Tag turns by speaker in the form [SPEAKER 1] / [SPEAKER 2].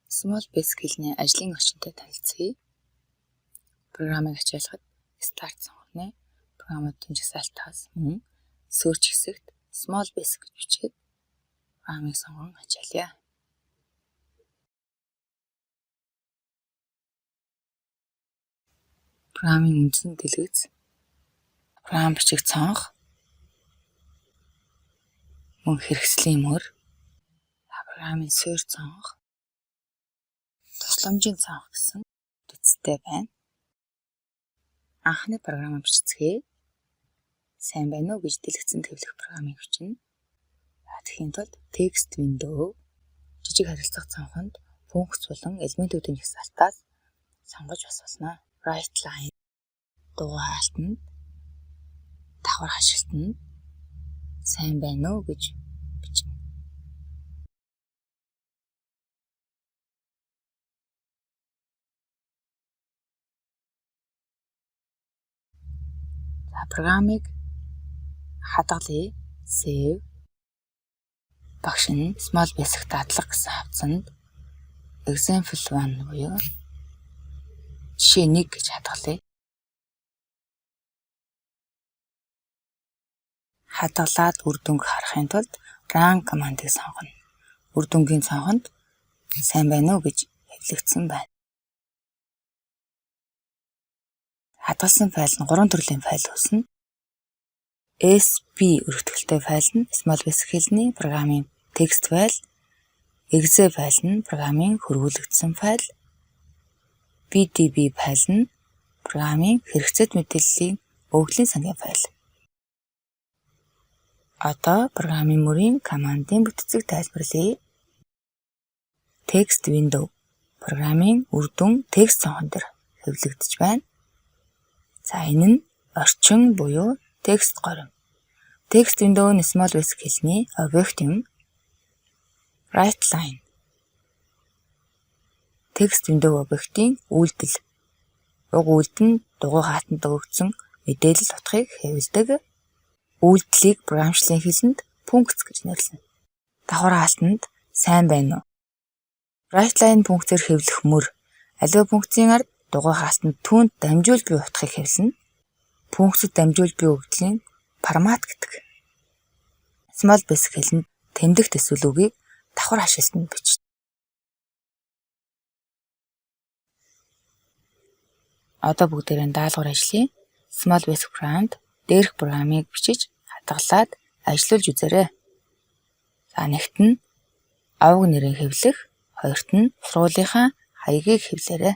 [SPEAKER 1] Small Basic хэлний ажлын орчинтой танилцъя. Програмыг ачаалахад Start сонгоно. Програмуудын жагсаалтаас мөн Search хэсэгт Small Basic гэж бичээд програмыг сонгон ачаалъя. Програмын үндсэн дэлгэц, програм бичих цонх, мөн хэрэгслийн мөр, програмын суурь цонх, тусламжийн цонх гэсэн бүтцтэй байна. Анхны програмаа бичицгээе. Сайн байна уу гэж дэлгэцэнд хэвлэх програмыг бичнэ. Тэгэхийн тулд text window жижиг харилцах цонхонд функц болон элементүүдийн жагсаалтаас сонгож бас болно. Write line дугуй хаалтанд давхар хашилтанд сайн байна уу гэж бичнэ. За, програмыг хадгалъя. Save. Багш нь Small Basic дадлага гэсэн хавтсанд example 1 буюу жишээ 1 гэж хадгалъя. Хадгалаад үр дүнг харахын тулд run командыг сонгоно. Үр дүнгийн цонхонд сайн байна уу гэж хэвлэгдсэн байна. Хадгалсан файл нь гурван төрлийн файл үүснэ. SB өргөтгөлтэй файл нь Small Basic хэлний програмын текст файл, exe файл нь програмын хөрвүүлэгдсэн файл, PDB файл нь програмын хэрэгцээт мэдээллийн өгөгдлийн сангийн файл. Одоо програмын мөрийн командын бүтцийг тайлбарлая. Text window програмын үр дүн текст цонхон дээр хэвлэгдэж байна. За, энэ нь орчин буюу текст горим. Text window нь Small Basic хэлний объект юм. Write line text window объектын үйлдэл. Уг үйлдэл нь дугуй хаалтанд өгөгдсөн мэдээлэл утгыг хэвлэдэг. Үйлдлийг програмчлалын хэлэнд функц гэж нэрлэнэ. Давхар хаалтанд сайн байна уу? Write line функцээр хэвлэх мөр аливаа функцийн ард дугуй хаалтанд түүнд дамжуулж буй утгыг хэвлэнэ. Функцэд дамжуулж буй өгөгдлийн формат гэдэг. Small Basic хэлэнд тэмдэгт эсвэл үгийг давхар хашилтанд бичнэ. Одоо бүгдээрээ даалгавар ажиллая. Small Basic програмд дээрх програмыг бичиж хадгалаад ажиллуулж үзээрэй. За, нэгт нь овог нэрийг хэвлэх, хоёрт нь сургуулийнхаа хаягийг хэвлээрэй.